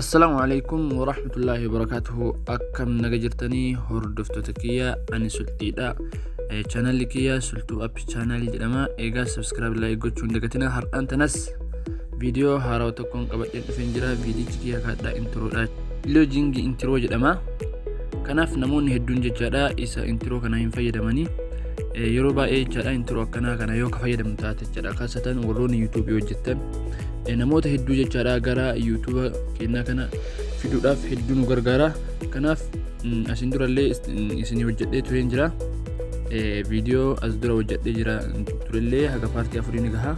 Assalaamu alaikum warahmatullaahi wabarakaatuhu. Akkam naga jirtanii hordoftoota kiyya? Ani Sulxiidha. Chaanalli kiyya Sulxuu App Chaanaalii jedhama. Egaa subscribe, like gochuun dagatina. Har'aan tanas viidiyoo haarawaa tokkoon qabadheen dhufeen jira. Viidiyichi kiyya kaadhaa intiroodha. Loojingi intiroo jedhama. Kanaaf namoonni hedduun jechaadha isa intiroo kana hin fayyadamanii. Yeroo baay'ee jechaadha intiroo akkanaa kana yoo ka fayyadamnu taate jechaadha, kaasatan warroonni yuutuubii hojjettan namoota hedduu jechaadha gara yuutuuba keenyaa kana fiduudhaaf hedduu nu gargaara. Kanaaf asiin durallee isinii hojjedhee tureen jira. Viidiyoo as dura hojjedhee jira turellee haga paartii afurii ni gaha.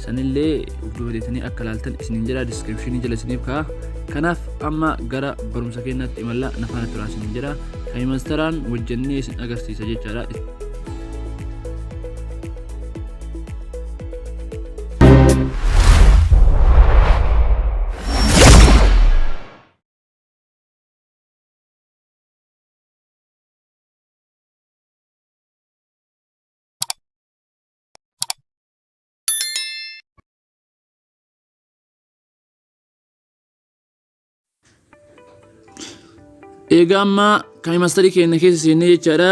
Sanillee of duuba deetanii akka laaltan isiniin jedha, diskiripshinii jala isiniif ka'a. Kanaaf amma gara barumsa keenyaatti imalla, na faana turaa isiniin jedha. Kaayimastaraan hojjennee isin agarsiisa jechaadha. Egaa amma kaayimastarii keenya keessa seennee jechaadha.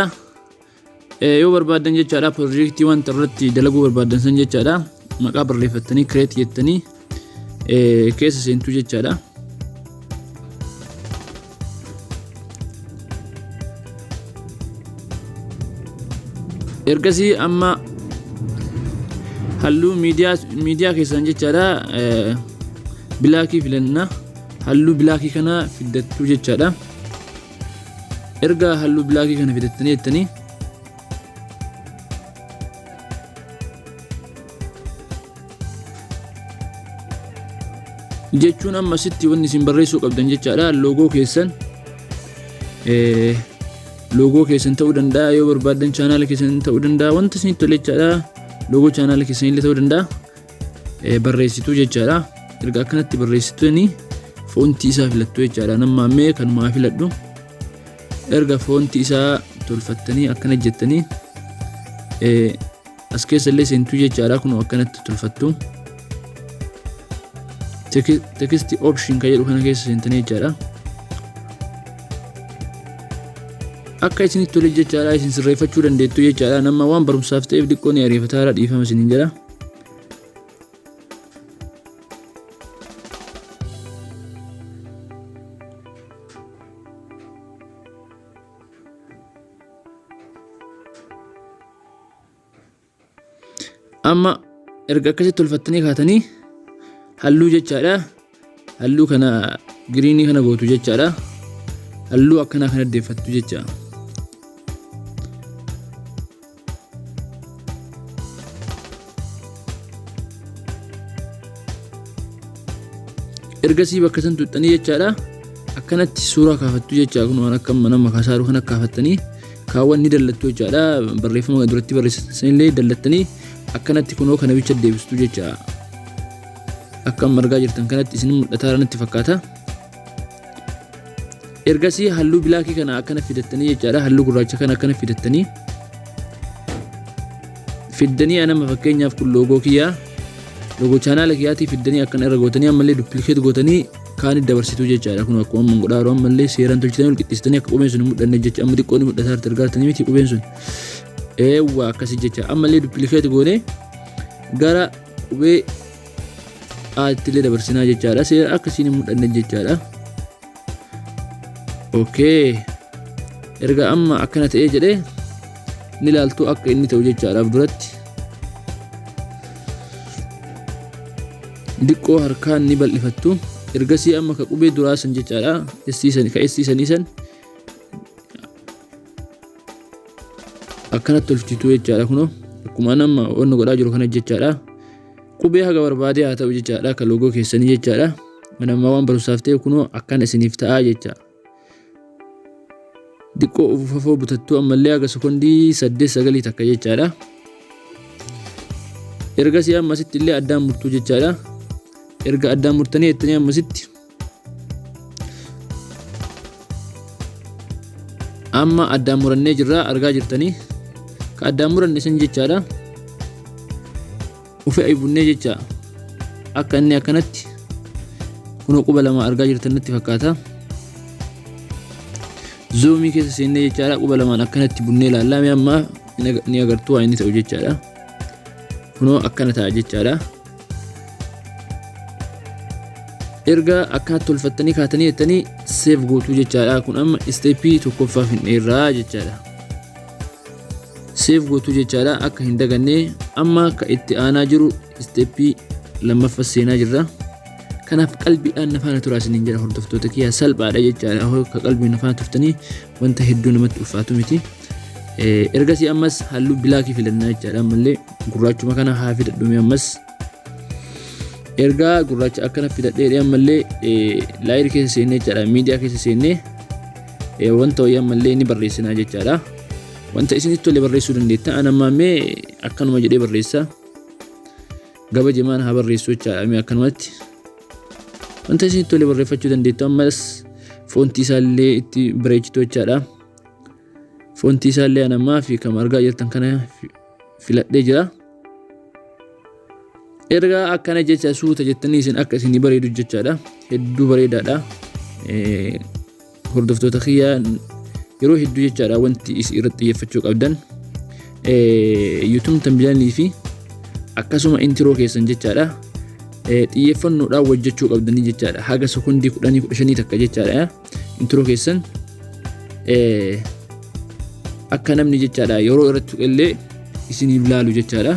Yoo barbaaddan jechaadha piroojeektii wanta irratti dalaguu barbaaddan san jechaadha. Maqaa barreeffattanii kireet jettanii keessa seentuu jechaadha. Ergasii amma halluu miidiyaa keessan jechaadha bilaakii filanna, halluu bilaakii kana fiddattuu jechaadha. Erga halluu bilaakii kana fidattanii jettanii jechuun amma asitti wanni isin barreessuu qabdan jechaadha loogoo keessan, loogoo keessan ta'uu danda'a, yoo barbaaddan chaanaala keessan ta'uu danda'a, wanta isinitti tole jechaadha, loogoo chaanaala keessan illee ta'uu danda'a, barreessituu jechaadha. Erga akkanatti barreessitanii foontii isaa filattu jechaadha. Nama ammee kanumaa filadhu. Erga foontii isaa tolfattanii akkana jettanii as keessa illee seentuu jechaadha, kun akkanatti tolfattu. Text option kan jedhu kana keessa seentanii jechaadha. Akka isinitti tole jechaadha isin sirreeffachuu dandeettu jechaadha. Nama waan barumsaaf ta'eef xiqqoo ni ariifataara, dhiifama isiniin jedha. Amma erga akkasitti tolfattanii kaatanii halluu jechaadha. Halluu kana giriinii kana gootu jechaadha. Halluu akkanaa kana deeffattu jecha. Ergasii bakka san tuxxanii jechaadha. Akkanatti suuraa kaafattu jecha, kun waan akka nama kaasaaru kana kaafattanii kaawwan ni dallattu jechaadha. Barreeffama duratti barreessitan sanillee dallattanii akkanatti kunoo kana bicha deebistu jecha. Akka amma argaa jirtan kanatti isin mul'ataa natti fakkaata. Ergasii halluu bilaakii kana akkana fidattanii jechaadha. Halluu gurraacha kana akkana fidattanii fiddanii, anama fakkeenyaaf kun loogoo kiyyaa, loogoo chaanaala kiyyaatii fiddanii akkana irra gootanii ammallee duppilikeet gootanii kaanit dabarsituu jechaadha. Kun akkuma amma godhaa jiru ammallee seeraan tolchitanii ol qixxeessitanii akka qubeen sun hin mul'anne jecha. Amma xiqqoo ni mul'ata jirti, argaa jirtanii miti qubeen sun? Eewwa, akkasii jecha. Ammallee duppilikeet goonee gara qubee Aatti illee dabarsinaa jechaadha. Seera akkasiin hin mul'anne jechaadha. Okay. Erga amma akkana ta'ee jedhee ni ilaaltu akka inni ta'u jechaadhaaf duratti. Diqqoo harkaan ni bal'ifattu. Ergasii amma ka qubee duraa san jechaadha. Essiisan ka essiisanii san akkanatti tolchitu jechaadha, kunoo akkuma an amma wanni godhaa jiru kana jechaadha. Qubee haga barbaadee haa ta'u jechaadha, akka loogoo keessanii jechaadha. Kan ammaa waan barumsaaf ta'e kunoo akkana isiniif ta'aa jecha. Diqqoo ufafoo butattuu ammallee haga sekondii 8 9 takka jechaadha. Ergasii ammasitti illee addaan murtuu jechaadha. Erga addaan murtanii jettanii ammasitti amma addaan murannee jirra, argaa jirtanii, ka addaan muranne san jechaadha. Ufe aybunnee jecha akka inni akkanatti Kunoo quba lama argaa jirtan natti fakkaata. Zoomii keessa seennee jechaadha quba lamaan akkanatti bunnee ilaallaa mee amma ni agartuu waa inni ta'u jechaadha. Kunoo akkana ta'a jechaadha. Erga akkanatti tolfattanii kaatanii jettanii seef gootuu jechaadha. Kun amma isteeppii tokkoffaa finneerraa jechaadha. Seef gootuu jechaadha akka hin dagannee amma akka itti aanaa jiru isteeppii lammaffaa seenaa jirra. Kanaaf qalbiidhaan na faana turaa isiniin jedha hordoftoota kiyya salphaadha jechaadha. Akka qalbii na faana turtanii wanta hedduu namatti ulfaatu miti. Ergasii ammas halluu bilaakii filannaa jechaadha. Ammallee gurraachuma kana haa filadhume ammas. Ergaa gurraacha akkana filadhee ammallee laayir keessa seennee jechaadha. Miidiyaa keessa seennee wanta wayii ammallee ni barreessinaa jechaadha. Wanta isinitti tole barreessuu dandeetta. An ammaa mee akkanuma jedhee barreessa. Gaba jimaan haa barreessu jechaadha mee akkanumatti. Wanta isinitti tole barreeffachuu dandeettu ammas foontii isaallee itti bareechitu jechaadha. Foontii isaallee an ammaa fi kan argaa jirtan kana filadhee jira. Erga akkana jecha suuta jettanii isin akka isinii bareedu jechaadha. Hedduu bareedaadha. Hordoftoota kiyya yeroo hedduu jechaadha wanti isin irratti xiyyeeffachuu qabdan. YouTube tambilaanii fi akkasuma intiroo keessan jechaadha. Xiyyeeffannoodhaan hojjechuu qabdanii jechaadha. Haga sekondii 10 15 takka jechaadha. Intiroo keessan akka namni jechaadha yeroo irratti tuqellee isiniif laalu jechaadha.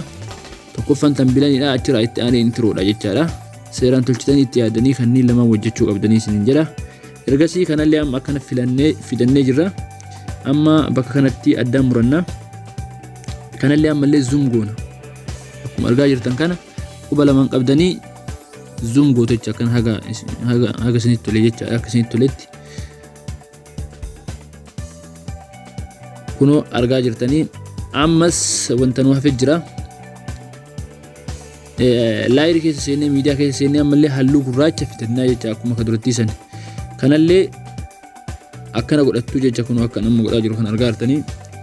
Tokkoffaan tambilanidha achirraa itti aanee intiroodha jechaadha. Seeraan tolchitanii itti yaadanii kanneen lamaan hojjechuu qabdanii isiniin jedha. Ergasii kanallee amma akkana filannee fidannee jirra. Amma bakka kanatti addaan muranna. Kanallee ammallee zoom goona. Akkuma argaa jirtan kana quba lamaan qabdanii zoom gootu jecha akkan haga haga haga isinitti tole jecha akka isinitti toletti. Kunoo argaa jirtanii ammas wanta nu hafe jira. Laayiri keessa seennee miidiyaa keessa seennee ammallee halluu gurraacha fidannaa jecha akkuma ka durattii san. Kanallee akkana godhattuu jecha kunoo akka nama godhaa jiru kan argaa jirtanii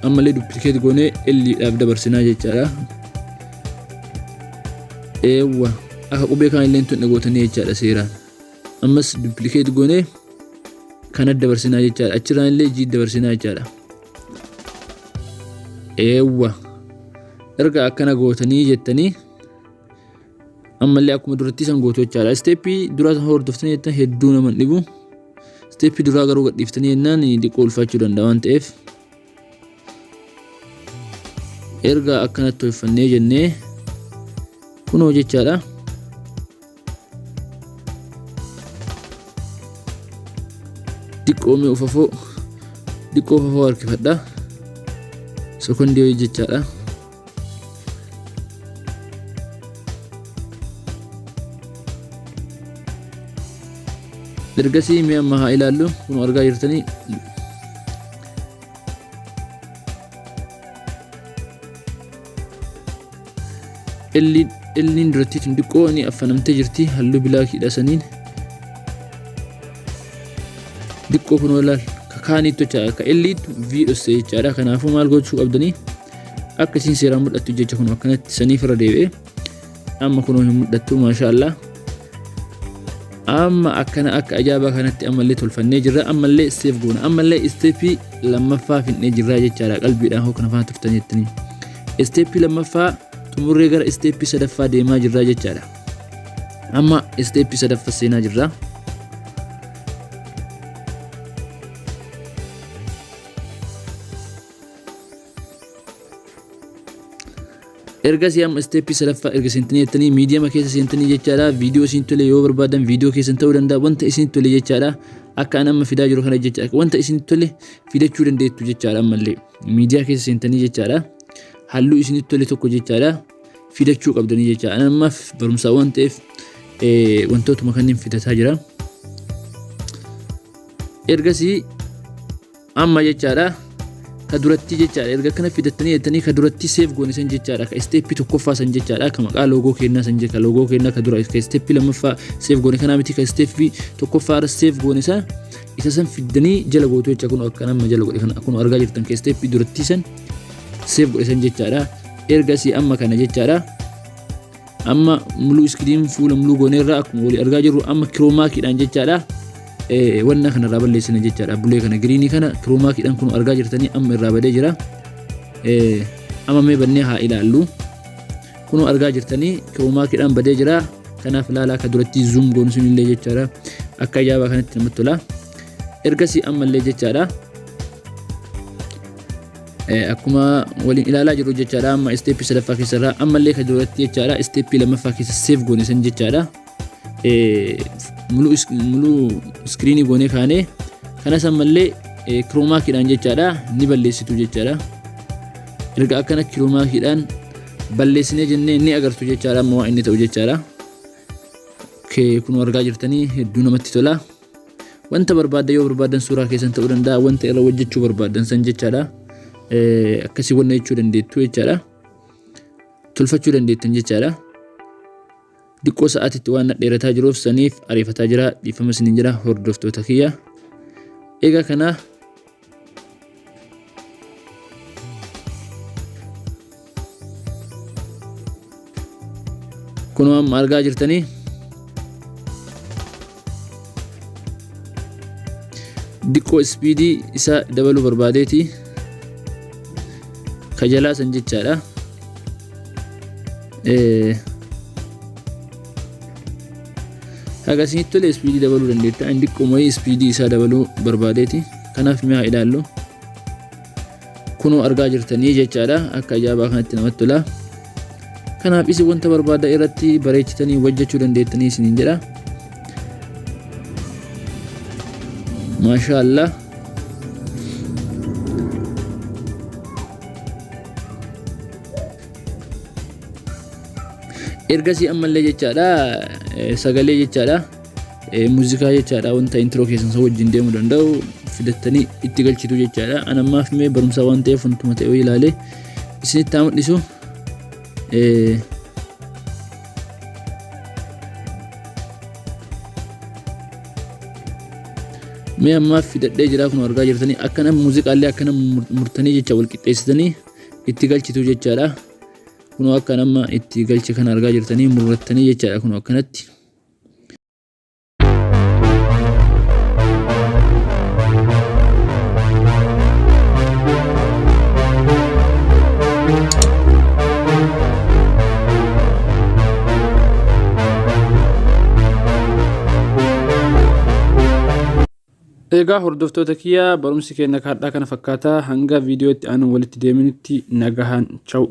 ammallee duppilikeet goonee illiidhaaf dabarsinaa jechaadha. Eewwa akka qubee kaan illee tun gootanii jechaadha seeraan. Ammas duppilikeet goonee kana dabarsinaa jechaadha. Achirraan illee G dabarsinaa jechaadha. Eewwa erga akkana gootanii jettanii ammallee akkuma duratti san gootu jechaadha. Isteeppii duraa san hordoftanii jettan hedduu nama hin dhibu. Isteeppii duraa garuu gadhiiftanii jennaan xiqqoo ulfaachuu danda'a waan ta'eef. Erga akkanatti tolfannee jennee kunoo jechaadha. Diqqoo mee ufafoo diqqoo ufafoo harkifadha. Sekondii wayii jechaadha. Ergasii mee amma haa ilaallu kun argaa jirtanii Illiin durattii tun diqqoo ni affanamtee jirti halluu bilaakiidha saniin. Diqqoo kunoo ilaal ka kaaniitu jechaadha ka illiitu V dhosse jechaadha kanaafuu maal gochuu qabdanii akka isin seeraan mul'attu jecha kunoo akkanatti saniif irra deebi'e amma kunoo hin mul'attu maashaa Allah. Amma akkana akka ajaa'ibaa kanatti ammallee tolfannee jirra ammallee seef goona ammallee isteeppii lammaffaa finnee jirra jechaadha qalbiidhaan hoo kana faana turtan jettanii. Isteeppii lammaffaa xumurree gara isteeppii sadaffaa deemaa jirra jechaadha. Amma isteeppii sadaffaa seenaa jirra. Ergasii amma isteeppii sadaffaa erga seentanii jettanii miidiyama keessa seentanii jechaadha. Viidiyoo isin tole yoo barbaadan viidiyoo keessan ta'uu danda'a wanta isin tole jechaadha. Akka an amma fidaa jiru kana jecha wanta isin tole fidachuu dandeettu jechaadha ammallee miidiyaa keessa seentanii jechaadha. Halluu isinitti tole tokko jechaadha fidachuu qabdanii jechaadha. An ammaaf barumsaa waan ta'eef wantootuma kanneen fidataa jira. Ergasii amma jechaadha ka duratti jechaadha erga kana fidattanii jettanii ka duratti seef goone san jechaadha ka isteeppii tokkoffaa san jechaadha ka maqaa loogoo kennaa san jecha loogoo kennaa ka dura ka isteeppii lammaffaa seef goone kanaa miti ka isteeppii tokkoffaa irra seef goone san isa san fiddanii jala gootu jecha kun akka nama jala godhe kana kun argaa jirtan ka isteeppii duratti san seef godhe san jechaadha ergasii amma kana jechaadha. Amma muluu iskiriin fuula muluu gooneerra akkuma walii argaa jirru amma kiroomaa kiidhaan jechaadha. Wanna kana irraa balleessina jechaadha. Bulee kana giriinii kana kiroomaa kiidhaan kun argaa jirtanii amma irraa badee jira. Amma mee bannee haa ilaallu. Kunoo argaa jirtanii kiroomaa kiidhaan badee jira. Kanaaf ilaalaa akka duratti zoom goonu sun illee jechaadha. Akka ajaa'ibaa kanatti namatti tola. Ergasii ammallee jechaadha. Akkuma waliin ilaalaa jirru jechaadha amma isteeppii sadaffaa keessa irraa ammallee kan duratti jechaadha isteeppii lammaffaa keessa seef goone san jechaadha. Muluu iskiriinii goonee kaanee kanas ammallee kiroomaa kiidhaan jechaadha ni balleessitu jechaadha. Erga akkana kiroomaa kiidhaan balleessinee jennee ni agartu jechaadha amma waan inni ta'u jechaadha. Kun argaa jirtanii hedduu namatti tola. Wanta barbaaddan yoo barbaaddan suuraa keessan ta'uu danda'a wanta irra hojjechuu barbaaddan san jechaadha. Akkasii wanna jechuu dandeettu jechaadha. Tolfachuu dandeettan jechaadha. Diqqoo sa'aatitti waan dheerataa jiruuf saniif ariifataa jira dhiifama isiniin jira hordoftoota kiyya. Egaa kana kunoo amma argaa jirtanii diqqoo ispiidii isaa dabaluu barbaadeeti ka jalaa san jechaadha. Haga isinitti tole ispiidii dabaluu dandeetta. Inni diqqoo wayii ispiidii isaa dabaluu barbaadeeti. Kanaaf mi'a ilaallu. Kunoo argaa jirtanii jechaadha. Akka ajaa'ibaa kanatti namatti tola. Kanaaf isin wanta barbaadda irratti bareechitanii hojjechuu dandeettanii isiniin jedha. Maashaa Allah. Ergasii ammallee jechaadha sagalee jechaadha muuziqaa jechaadha wanta intiroo keessan san wajjin deemuu danda'u fidattanii itti galchitu jechaadha. An ammaaf mee barumsaa waan ta'eef wantuma ta'e ilaalee isinitti haa mul'isu. Mee ammaaf fidadhee jira kun argaa jirtanii akkana muuziqaallee akkana murtanii jecha wal qixxeessitanii itti galchitu jechaadha. Kunoo akka nama itti galche kana argaa jirtanii murrattanii jechaadha kunoo akkanatti. Egaa hordoftoota kiyya barumsi keenya kaadhaa kana fakkaata hanga viidiyoo itti aanu walitti deeminutti nagahaan chaw.